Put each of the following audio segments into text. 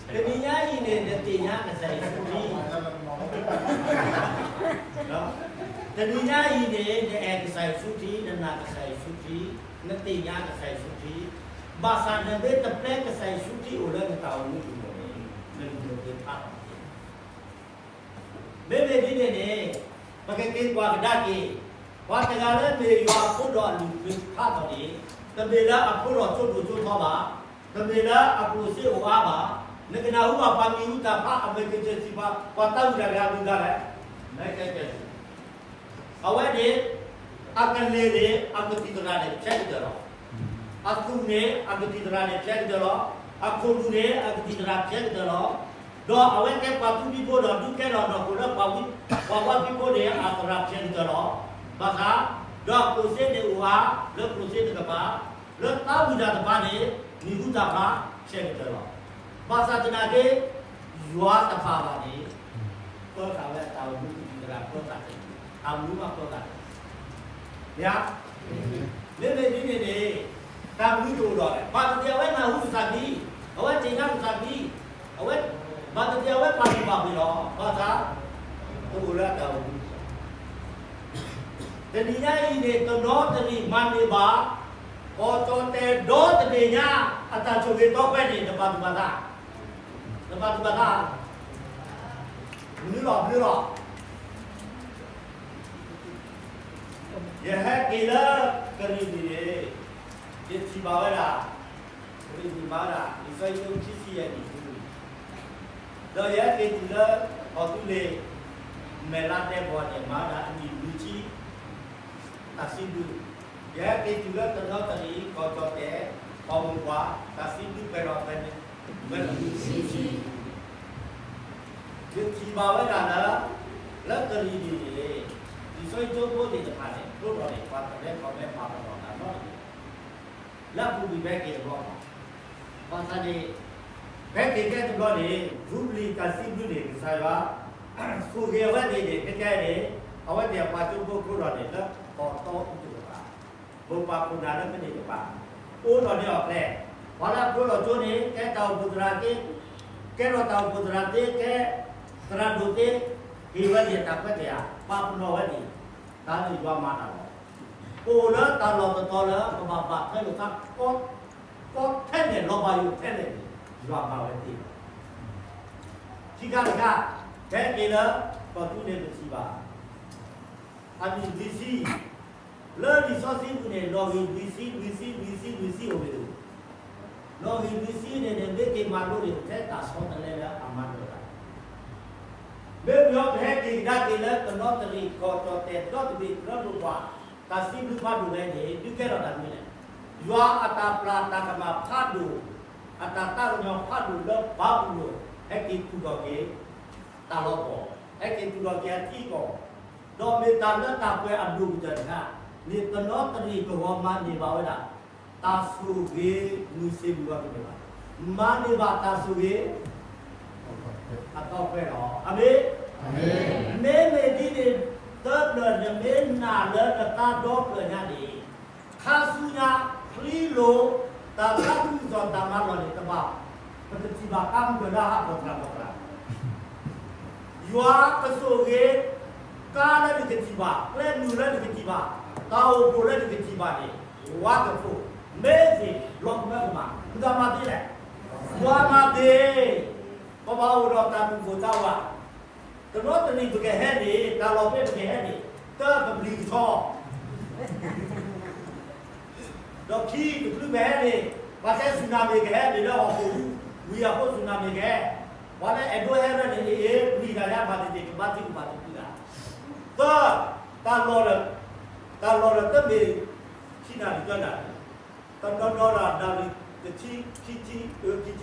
တနံၤညါအံၤန့ၣ် နသ့ၣ်ညါကစၢ်ယ့ၣ်ၡူးခရံာ်, တနံၤညါအံၤန့ၣ် နအဲၣ်ကစၢ်ယ့ၣ်ၡူးခရံာ်, နနာ်ကစၢ်ယ့ၣ်ၡူးခရံာ်, နသ့ၣ်ညါကစၢ်ယ့ၣ်ၡူးခရံာ်, ဘၣ်ဆၣ်နမ့ၢ်တပျဲကစၢ်ယ့ၣ်ၡူးခရံာ်အိၣ်လၢနတၢ်အိၣ်မူပူၤန့ၣ် နကဒိးသ့ဖးထီၣ်တက့ၢ်. မ့မ့ၢ်ဒ်န့ၣ်န့ၣ် ပကက့ၤကွၢ်ကဒါက့ၤ ပှၤတဂၤလၢမ့ၢ်ယွၤအဖိဒီးအလုၢ်အပှ့ၤဖးထီၣ်န့ၣ် တမ့ၢ်လၢအဖိဒီးကၠိဒိၣ်ကၠိထီဘၣ်, တမ့ၢ်လၢအကျိၣ်စ့အိၣ်အါဘၣ်, နကနၢ်ဟူဘၣ်ပှၤမံၤဟူသၣ်ဖျါ အမ့ၢ်ကစၢၢ်စံးပှၤ ပှၤတၢ်ဝံၣ်တၢ်ကယၤဒုးဒၣ်လဲာ်, အဝဲန့ၣ် အကလ့ၢ်န့ၣ် အကသံၣ်သရၣ်န့ၣ် ဆဲးကတၢၢ်လီၤ. အသူၣ်န့ၣ် အကသံၣ်သရၣ်န့ၣ် ဆဲးကတၢၢ်လီၤ. အခိၣ်နူာ်န့ၣ် အကသံၣ်သရၣ်ဆဲးကတၢၢ်လီၤ. ဒီးအဝဲကဲပှၤသူဖံးဖိဒီး ဒုးကဲထီၣ်နီၢ်ခိလၢပှၤဝံ, ပှၤဝါဖံးဖိန့ၣ် အသရၣ်ဆဲးကတၢၢ်လီၤ. ဘၣ်ဆၣ် ဒီးအကျိၣ်စ့န့ၣ်အိၣ်အါ လၢကျိၣ်စ့တကပၤ, လၢတၢ်ဝံၣ်တၢ်တဖၣ်န့ၣ် မံၤဟူသၣ်ဖျါဆဲးကတၢၢ်လီၤ. ဘၣ်ဆၣ်သနာ်က့ ယွၤတပာ်ဘၣ်န့ၣ် ပၢဃာ်ဝဲတၢ်အိၣ်မူကသံၣ်သရၣ်ပၢဃာ်တၢ်, တၢ်မနုၤမးပၢဃာ်တၢ်, မ့ၢ်ဧါ. မ့မ့ၢ်ဒ်န့ၣ်န့ၣ် တၢ်မနုၤတအိၣ်ဒီးလဲၣ်. ဘၣ်သ့ၣ်သ့ၣ်အဝဲနၢ်ဟူကစၢ်ခရံာ်, အဝဲသ့ၣ်ညါကစၢ်ခရံာ်, အဝဲ ဘၣ်သ့ၣ်သ့ၣ်အဝဲပာ်လုၢ်ပာ်ပှ့ၤလီၤ. ဘၣ်ဆၣ် တအိၣ်လၢအတၢ်အိၣ်မူ တနံၤညါအံၤန့ၣ် တနီသရံၣ်မၤန့ၢ်ဘၣ် ကီၢ်ကၠီၣ်တဲၣ်ဒီတဘ့ၣ်ညါ အတၢ်ဆိၣ်ဂ့ၤသီခွဲန့ၣ် နဘၣ်သူၣ်ဘၣ်သး, နဘၣ်သူၣ်ဘၣ်သး, မနုၤလီၤ မနုၤလီၤ. ယဟဲက့ၤလၢကရံၣ်နံၤန့ၣ် ယထံၣ်ဘၣ်ဝဲဒၣ် ကရံၣ်နံၤမၤဝဲဒၣ် လံာ်စီဆှံခံဆံယဲၢ်နံၣ်, ဒီးယဟဲက့ၤတုၤလၢ ကီၢ်သူလ့ၤ မဲၢ်လါတဲဘီန့ၣ် မၤဝဲဒၣ်အနံၣ်လွံၢ်ဆံ တဆံဘျုး, ယဟဲက့ၤတုၤလၢတနီသရံၣ် ကီၢ်ကၠီၣ်တဲၣ် ကီၢ်မိၢ်ပှၢ် တဆံဘျုး ပဲၤထီၣ်ဖဲန့ၣ် ဝဲနံၣ်လွံၢ်ဆံ, ယထံၣ်ဘၣ်ဝဲဒၣ်လၢ လၢကရံၣ်နံၤန့ၣ် လံာ်စီဆှံကၠိဖိသ့ၣ်တဖၣ်န့ၣ် ဖျိထီၣ်န့ၣ် ပှၤကလဲၤထီၣ်လဲၤပာ်ပနီၣ်တၢ်နီတမံၤ လၢအပူၤကွံာ်ဖဲက့ၤတဘျီ, ဘၣ်ဆၣ်န့ၣ် ဖဲက့ၤကဲတဘျီန့ၣ် ယူဘလံၤတဆံဘျုးန့ၣ် ကစၢ်ယွၤ ဆိၣ်ဂ့ၤအဝဲသ့ၣ်န့ၣ် ခဲကဲန့ၣ် အဝဲသ့ၣ်အပှၤကၠိဖိဖျိထီၣ်န့ၣ် လၢကီၢ်တီအူတကပၤ, မိၢ်ပၢ်ခိၣ်နၢ်လၢမ့ၢ်န့ၣ်တကပၤ အိးထီၣ်န့ၢ်အီၤကျဲ, ပှၤလၢအဖျိထီၣ်ကၠိန့ၣ် ကဲတၢ်အိၣ်ဖှိၣ်သရၣ်သ့, ကဲထီၣ်တၢ်အိၣ်ဖှိၣ်သရၣ်သ့ ကဲသရၣ်ဒိၣ်သ့, ဟ့ၣ်ဝဲသ့ၣ်တၢ်ခွဲးတၢ်ယာ် ပာ်ပနီၣ်ဝဲသ့ၣ်, တၢ်န့ၣ်ယွၤမၤတၢ်လီၤ. အိၣ်လၢတၢ်လီၢ်တတီၤလၢ ကဘၣ်ဘၣ်ထွဲလိာ်သး ကီထဲလဲၣ် လီၤဘၣ်ယိၣ်ထဲလဲၣ်န့ၣ် ယွၤမၤဝဲသ့လီၤ. ခံခါတခါ ဖဲက့ၤလၢ ကီၢ်သူလ့ၤပထံၣ်ဘၣ် အနံၣ်လွံၢ်ဆံ, လၢလံာ်စီဆှံပူၤန့ၣ် နီၣ်ဂံၢ်လွံၢ်ဆံ လွံၢ်ဆံ လွံၢ်ဆံ လွံၢ်ဆံအိၣ်ဝဲလီၤ. နီၣ်ဂံၢ်လွံၢ်ဆံန့ၣ်န့ၣ် မ့ၢ်က့ၤမၤလိန့ၣ် ထဲတၢ်ဆီတလဲလၢအမၤလိတၢ် မ့ၢ်ပယီၤပဟဲက့ၤကဒါက့ၤလၢ တနီသရံၣ်ကီၢ်ကၠီၣ်တဲၣ်ဒီတဘ့ၣ် ကရၢမိၢ်ပှၢ် တၢ်စံးဘျုးဖးဒိၣ်ဝဲန့ၣ် ဒုးကဲထီၣ်တၢ်မနုၤလဲၣ်. ယွၤအတၢ်ပျၢ်တၢ်ကမၣ်ဖးဒိၣ်, အတၢ်သးကညီၤဖးဒိၣ်လၢဘၤဘူလိၣ် ဟဲက့ၤသူၣ်ထီၣ်က့ၤ တၢ်လီၤပှီၢ်, ဟဲက့ၤသူၣ်ထီၣ်က့ၤအထံအကီၢ်, ဒီးမ့ၢ်တၢ်လၢတၢ်ပှဲၤအဒိၣ်ကတၢၢ်တခါန့ၣ် တနီသရံၣ်ကဝီၤမၤန့ၢ်ဘၣ်ဝဲဒၣ် တၢ်ဆိၣ်ဂ့ၤမုၢ်ဆ့ၣ်မုၢ်ဂီၤတမ့ၢ်ဘၣ်, မၤန့ၢ်ဘၣ်တၢ်ဆိၣ်ဂ့ၤ အသီခွဲးလီၤ. အမ့ၢ်, မ့မ့ၢ်ဒ်န့ၣ် သၢဖျၢၣ်နမ့ၢ်နာ်လၢနသးဒီဖျၢၣ်ညါန့ၣ် ခါဆူညါ ချံလိၤ တၢ်သးခုကစီၣ်တၢ်မၤလီၢ်န့ၣ်တဘၣ်, ပကထံၣ်ဘၣ်ကါမုၢ်ကၢၢ်လၢဟးဖီၣ်သရၣ်ဖီၣ်သရၣ် ယွၤကဆိၣ်ဂ့ၤ ကါလၢနကထံၣ်ဘၣ်, ကျဲမုၢ်လၢနကထံၣ်ဘၣ်, တၢ်အိၣ်ဖှိၣ်လၢနကထံၣ်ဘၣ်န့ၣ် ဝါကဖိး, မ့ၢ်သ့ၣ် လီၤကမၢကမၣ်, မတၤမၤသ့လဲၣ်, ယွၤမၤသ့, ပဘၣ်အိၣ်ဒီးတၢ်သူၣ်ပိၢ်သးဝး, တနီသရံၣ်ပကဟဲန့ၣ် တၢ်လီၢ်ဖဲပကဟဲန့ၣ် တၢ်ပပျံၤကဆီ ဒီးခံ တချုးပဟဲန့ၣ် ပှၤတဲစူၢ်နၤမ့ၢ်ကဟဲန့ၣ်လၢဟီၣ်ခိၣ်ဟူ, ဝံၤအဃိစူၢ်နၤမ့ၢ်ကဟဲ, ပှၤလၢအဲၣ်ဒိးဟဲရၢန့ၣ် အ့ၣ် ပျံၤတၢ်လၢအဘၣ်သ့ၣ်သ့ၣ် ကဘၣ်သံကဘၣ်သံကွံာ်တၢ်, သၢ, တၢ်လီၢ်ဒီး, တၢ်လီၢ်ဒီးတမ့ၢ် ခံနၣ်ရံၣ်သၢနၣ်ရံၣ်, တနီၤနီၤဒီးနၣ်ရံၣ်တဆံ ခံဆံ, အၢ ခံဆံဒုးအိၣ်တဝဲ, တၢ်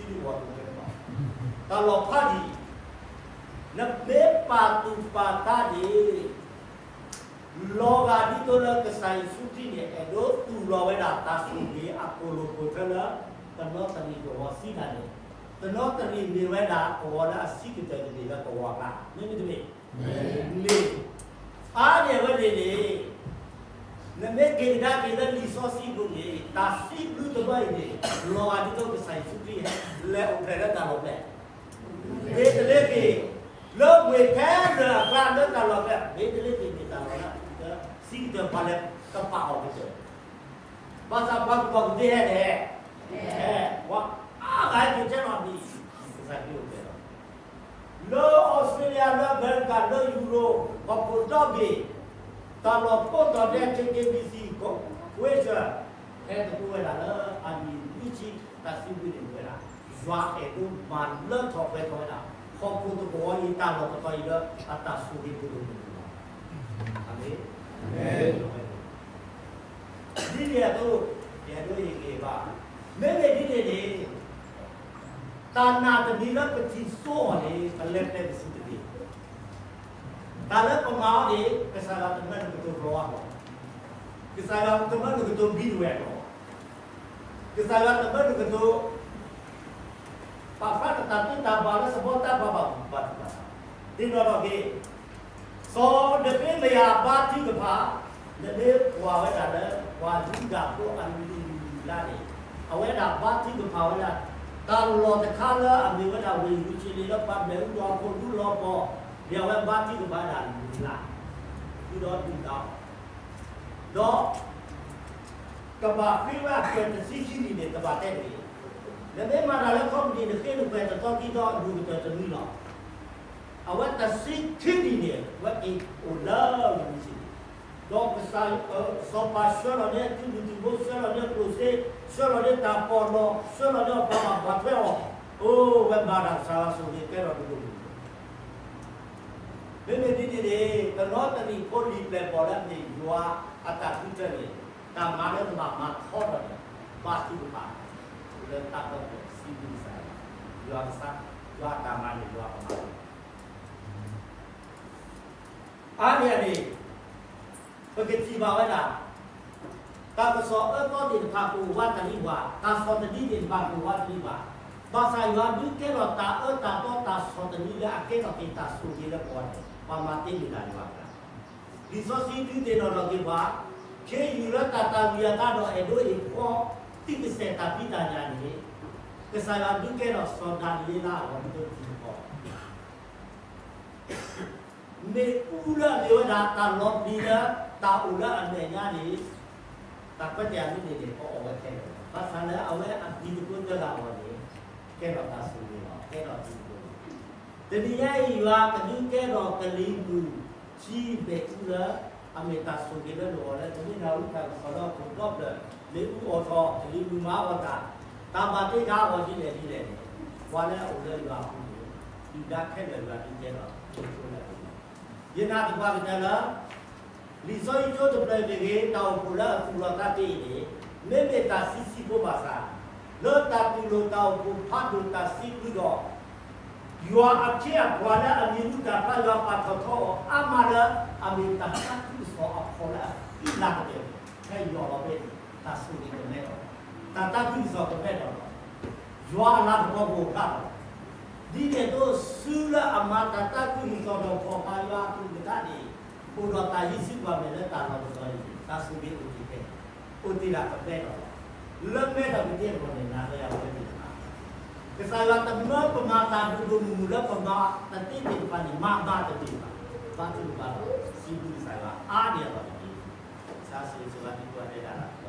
လီၢ်ဖးဒိၣ် နမ့ၢ်ပာ်သူၣ်ပာ်သးန့ၣ် လီၤဂာ်ဒ်သိးလၢကစၢ်ယ့ၣ်ၡူးခရံာ်န့ၣ် အဲၣ်ဒိးသူၣ်လီၤဝဲဒၣ်တၢ်ဆိၣ်ဂ့ၤအကိၢ်လိာ်ခိၣ်ထွဲလၢ တနီသရံၣ်ကဝီၤစံးတၢ်န့ၣ်, တနီသရံၣ်မ့ၢ်ဝဲဒၣ်ကဝီၤလၢအဆံးကတၢၢ်တဘ့ၣ်လၢကဝီၤအကျါ, မ့မ့ၢ်တမ့ၢ်, မ့ၢ်, အါန့ၢ်ဝဲန့ၣ်န့ၣ် နမ့ၢ်က့ၤကဒါက့ၤလၢလံာ်စီဆှံပူၤန့ၣ် တၢ်စံးဘျုးတဘျီအံၤန့ၣ် လီၤဂာ်ဒ်သိးကစၢ်ယ့ၣ်ၡူးခရံာ်ဟဲလဲၤအိၣ်ဖျဲၣ်လၢတၢ်လီၢ်ဖဲ ဘ့းသလ့ဟ့ၣ်, လၢဝ့ၢ်ဖဲလၢအကျါလၢတၢ်လီၢ်ဖဲ ဘ့းသလ့ဟ့ၣ်န့ၣ်တၢ်လီၢ်လၢ စံးကတၢၢ်ပှၤလဲၤကပာ်အီၤကတၢၢ် ဘၣ်ဆၣ်ပှၤကပီၤကသ့ဟဲန့ၣ် ဟဲ, ပှၤအါဂၤဟဲက့ၤထဲလီၤဒ် ကစၢ်ခရံာ်အိၣ်ဖျဲၣ်လီၤ. လၢအီစထြ့လယါ လၢအမဲရကၤ လၢယူရိၤ ဟီၣ်ခိၣ်ဒီဘ့ၣ် တၢ်လီၢ်ကိးတီၤဒဲး KKBC ကွ့ၢ်စၢၣ် ဟဲသကိးဝဲဒၣ်လၢအနံၣ်လွံၢ်ဆံ တၢ်စံးဘျုးန့ၣ်ဝဲဒၣ် ယွၤအဲၣ်ဒိးမၤလၢထီၣ်ပှဲၤထီၣ်ဝဲဒၣ် ဟီၣ်ခိၣ်တကဝီၤအံၤ တၢ်လီၢ်တတီၤအံၤလၢအတၢ်ဆိၣ်ဂ့ၤပဒိၣ်မုၢ်န့ၣ်လီၤ. အၤမ့ၣ်. ဒ်န့ၣ်အသိး ယအဲၣ်ဒိးဟ့ၣ်ဂံၢ်ဘါ, မ့မ့ၢ်ဒ်န့ၣ်န့ၣ် တၢ်နာ်တမံၤလၢပထံၣ်စိအီၤန့ၣ် ပလဲၤဖဲပစုတဘ့ၣ်, တၢ်လၢပမၤအီၤန့ၣ် ကစၢ်ယွၤတမၢနကတိၤကျိၤအဂီၢ်, ကစၢ်ယွၤတမၢနကတိၤဘံတဝဲၢ်အဂီၢ်, ကစၢ်ယွၤတမၢနကတိၤ ပာ်ဖျါနတၢ်သ့တၢ်ဘၣ်လၢသဘီတၢ်ဘၣ်ဘၣ်ဘၣ်ဘၣ်ဘၣ်, သ့ၣ်နီၣ်ထီၣ်က့ၤ စီၤနဃ့မယၤဘါထုကဖၣ်, နမ့ၢ်ကွၢ်ဝဲဒၣ်လၢ ပှၤယူဒၤဖိအလုၢ်အလၢ်န့ၣ် အဝဲဒၣ်ဘါထုကဖၣ်ဝဲဒၣ် တၢ်လီၢ်တခါလၢအမ့ၢ်ဝဲဒၣ်ဝ့ၢ်ယရူၤၡလ့ၣ်လၢပှၤမဲာ်အူလီၤပီၢ်ဒူလီၤပီၢ်, ဒီးအဝဲဘါထုကဖၣ်ဝဲဒၣ်လုၢ်လၢ်, ဃုာ်ဒီးဒုၣ်ဒါအီၤ, ဒီး ကဘၣ်ဃ့ဝဲအကွဲၢ်တဆံခံနံၣ်န့ၣ် ကဘၣ်တဲတဂ့ၤ. နမ့ၢ်မၤတၢ်လၢခီပနံၣ် နဃ့နကွဲၢ်တသီခံသီ အဒိၣ်ကတၢၢ်တနွံလီၤ. အဝဲတဆံခံနံၣ်န့ၣ် ဝဲက့ၤအိၣ်လၢဝ့ၢ်ယရူၤၡလ့ၣ်, ဒီးကစၢ်စီၤပၤဆှၢလီၤန့ၢ်အသုးမုၢ်သံၣ်ဘိ ဆှၢလီၤန့ၢ်ကျိၣ်စ့, ဆှၢလီၤန့ၢ်တၢ်ပီးလီ, ဆှၢလီၤန့ၢ်အပှၤဘၣ်ထွဲအီၤ, အိၣ်ဝဲမၤတၢ်ကစၢ်ယွၤဆိၣ်ဂ့ၤကဲထီၣ်ဒိၣ်ဒိၣ်မုၢ်မုၢ် မ့မ့ၢ်ဒ်န့ၣ်န့ၣ် တနီသနံးဖိလံာ်ပျဲၢ်ဘီၣ်လၢအမ့ၢ်ယွၤအတၢ်ဃုထၢန့ၣ် တၢ်မၤလၢနဘၣ်မၤထီထီၣ်န့ၣ် ဘါထုကဖၣ် လၢတၢ်ဒီဖျၢၣ်စံးဘျုးကစၢ်ယွၤ, ယွၤကစၢ်, ယွၤအတၢ်မၤန့ၣ် ယွၤကမၤလီၤ. အါန့ၢ်အန့ၣ် ပကထံၣ်ဘၣ်ဝဲဒၣ် တၢ်ကစီၣ်အၢသီသ့ၣ်တဖၣ်ကအိၣ်ဝးတလံဘၣ်, တၢ်ဆီၣ်သနံးသ့ၣ်တဖၣ်ကအိၣ်ဝးတလံဘၣ်, ဘၣ်ဆၣ်ယွၤဒုးကဲထီၣ်တၢ်အၢတၢ်သီတၢ်ဆီၣ်သနံးလၢအကဲထီၣ်က့ၤတၢ်ဆိၣ်ဂ့ၤလၢပဂီၢ်န့ၣ် ပှၤမၤသ့မ့ၢ်ဒၣ်ယွၤအကျါ. လံာ်စီဆှံဒုးသ့ၣ်နီၣ်ထီၣ်က့ၤပှၤ, ခ့ယုၢ်လၢတၢ်သၣ်ဝံၤအသးဒီးအဲၣ်ဒိးဟ့ၣ်ခီ တံၢ်ကစဲၢ်တၢ်ဖံးတၢ်ညၣ်န့ၣ်, ကစၢ်ယွၤဒုးကဲထီၣ်စီၤဒၤနံးယ့လးအဂီၢ်ဒ်သိးတံၤသကိး မ့ၣ်အူလၢအမ့ၢ်ဝဲဒၣ်တၢ်လီၤပျံၤလၢ တၢ်အိၣ်လၢအမဲာ်ညါန့ၣ်, တၢ်ခွဲးတၢ်ယာ်ဒ်န့ၣ်န့ၣ် ကအီၣ်ဝဲခဲလၢာ်လီၤ. ဘၣ်ဆၣ်လၢအဝဲအတံၤသကိးသၢဂၤအဂီၢ်န့ၣ် ကဲထီၣ်တၢ်ဆိၣ်ဂ့ၤလီၤ, ကဲထီၣ်တံၤသကိးလီၤ. တနံၤညါအံၤ ယွၤကဒုးကဲထီၣ်ကလံၤမုၢ်ထံမ့ၣ်အူလၢ အမ့ၢ်တၢ်ဆိၣ်ဂ့ၤလၢနဂီၢ်လၢ နမ့ၢ်နၢ်ဟူတၢ်ကစီၣ်လၢဟီၣ်ခိၣ်ဒီဖျၢၣ်, မ့ၣ်အူအီၣ်ထီၣ်, ကလံၤမုၢ်မၤအီၣ်တၢ်, တၢ်ဘၣ်တ့ခါအီၤဒ်လဲၣ်ဒ်လဲၣ်န့ၣ်, ပှၤလၢအအိၣ်လၢယွၤအပူၤန့ၣ် ဒုၣ်ဒါခဲလၢာ်ယွၤဒုးကဲထီၣ် ယနာ်သပှၢ်ကတၢၢ်လၢ လံာ်စီဆှံကၠိတဖျၢၣ်မ့ၢ်ဂ့ၤ, တၢ်အိၣ်ဖှိၣ်လၢအသူၣ်လီၤသးတ့ၢ်အံၤန့ၣ် မ့မ့ၢ်တၢ်ဆံးဆံးဖိဘၣ်ဆၣ်, လၢတၢ်တူၢ်လိာ်တၢ်အိၣ်ဖှိၣ်ဖးဒိၣ်တၢ်စံးဘျုးဒီး ယွၤအခ့အပှၤလၢအမံၤဟူသၣ်ဖျါယွၤပာ်ထီၣ်ထီအီၤအါမးလၢ အမ့ၢ်တၢ်သးခုကစီၣ်အဖီၣ်လၢအသံလၤကပီၤန့ၣ် ဖဲယွၤလီၤဖဲန့ၣ် တၢ်ဆိၣ်ဂ့ၤကမဲထီၣ်, တၢ်သးခုကစီၣ်ကမဲထီၣ်လီၤ. ယွၤအလၤကပီၤကအိၣ်ဖျါလီၤ. ဒ်န့ၣ်အသိး ဆူလၢအမၤတၢ်သးခုကစီၣ်ဒီးဖီၣ်ဃာ်ယွၤအကလုၢ်ကထါန့ၣ် အိၣ်ဒီးတၢ်ဟံးစုကွၢ်မဲာ်လၢတၢ်လီၢ်တတီၤအံၤန့ၣ် တၢ်ဆိၣ်ဂ့ၤအိၣ်တ့ၢ်ဖဲန့ၣ်, အိၣ်တ့ၢ်ဒၣ်ကမဲထီၣ်လီၤ. လၢမဲထီၣ်ကသ့အဂီၢ်န့ၣ် နၤလၢယၤဝဲသ့ၣ်တဖၣ် ကစၢ်ယွၤတမၢပမၤတၢ်ဒိၣ်ဒိၣ်မုၢ်မုၢ်လၢပမၤတသ့သ့ၣ်တဖၣ်န့ၣ် မၤဘၣ်တသ့ဘၣ်. ဘါထုကဖၣ်ဒီး စံးဘျုးကစၢ်ယွၤအါန့ၢ်အလီၢ်တက့ၢ်. ကစၢ်ဆိၣ်ဂ့ၤဆိၣ်ဝါသုကိးဂၤဒဲးလီၤ.